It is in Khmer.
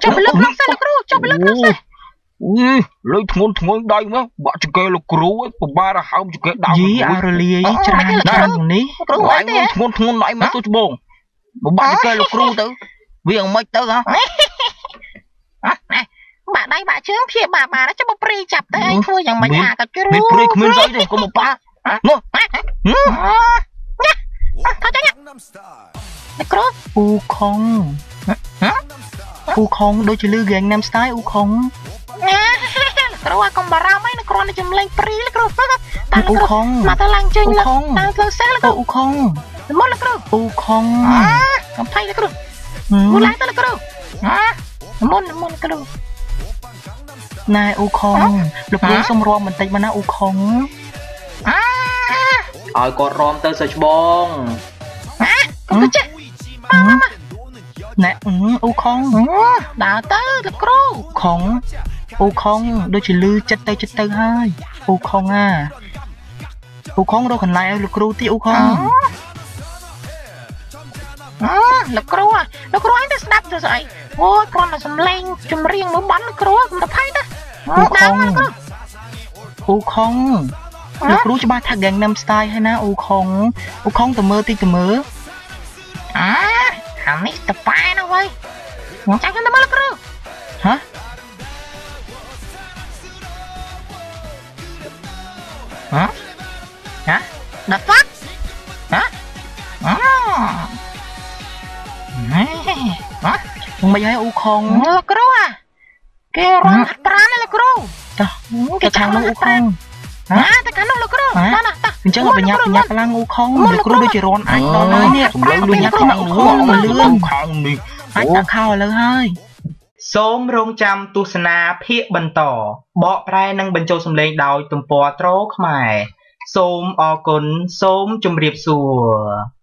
ចុះទៅលើក្នុងសេះលោកគ្រូ ចុះទៅលើក្នុងសេះ អុយ លេងធ្ងន់ធ្ងន់ដៃមក បាក់ចង្កេះលោកគ្រូឯង ពិបាករហើមចង្កេះដើម យីអារលាយច្រើនច្រើននេះ គ្រូអីទេ ធ្ងន់ធ្ងន់ដៃមក ទោះច្បង បាក់ចង្កេះលោកគ្រូទៅវាយ៉ាងម៉េចទៅហ៎? បាក់ដៃបាក់ជើងព្យាបាក់បាន ចាំមកព្រីចាប់ទៅឯងធ្វើយ៉ាងម៉េចអាក៏ជ្រូ មានព្រីគ្មានស្អីទេ កុំមកប៉ះនោះ ណា ថយចាញ់លោកគ្រូ អ៊ូខុង អ៊ូខុង ដូចជាលឺ Gangnam Style អ៊ូខុង ណាលោកគ្រូ អាកុំបារម្ភអី គ្រាន់តែចម្លេងព្រីលោកគ្រូ តាលោកគ្រូ មកទៅឡើងជើញលើតាមផ្លូវសេះលោកគ្រូ អ៊ូខុង មុនលោកគ្រូ អ៊ូខុង កំភៃលោកគ្រូ មុនឡើងទៅលោកគ្រូ មុនមុនគ្រូ ណែអ៊ូខុង លោកគ្រូសុំរំបន្តិចមកណាអ៊ូខុង ឲ្យគាត់រំទៅសិច្បង ណាកុំទៅចេះ មកមក ណែអ៊ូខុង ដើរទៅលោកគ្រូ ខុង អ៊ូខុង ដូចជាលឺចិត្តទៅចិត្តទៅហើយ អ៊ូខុង អាអ៊ូខុង រកកន្លែងឲ្យលោកគ្រូទីអ៊ូខុង អើលោកគ្រូ លោកគ្រូឯងទៅស្ដាប់ទៅស្អី អូយ គ្រាន់តែសំឡេងចម្រៀងមួយបន់លោកគ្រូ កុំទៅភ័យទៅ អ៊ូខុង អ៊ូខុង លោកគ្រូច្បាស់ថា Gangnam Style ហើយណាអ៊ូខុង អ៊ូខុងទៅមើលតិចទៅមើល អាខាងនេះតប៉ែណាវ៉ៃ ចាំខ្ញុំទៅមើលលោកគ្រូ ហ៎ ហ៎ហ៎ The fuck ហ៎ អូណែ ហ៎ មិនហើយអ៊ូខុង លោកគ្រូ អាគេរំហាត់ប្រាណលោកគ្រូ តោះគេខាងនោះអ៊ូខុង ណា ទៅខាងនោះលោកគ្រូ ណា ណា តោះ អញ្ចឹងបញ្ញាបញ្ញាឡើងអ៊ូខុង លោកគ្រូដូចជារន់អាចដល់ហើយនេះ សំឡេងលឺខាងនោះ លឿន ខាងនេះ អាចដាក់ខោឥឡូវហើយ សូមរងចាំទស្សនាភាគបន្ត បកប្រែនិងបញ្ចូលសំឡេងដោយទំព័រត្រូខ្មែរ សូមអរគុណ សូមជម្រាបសួរ។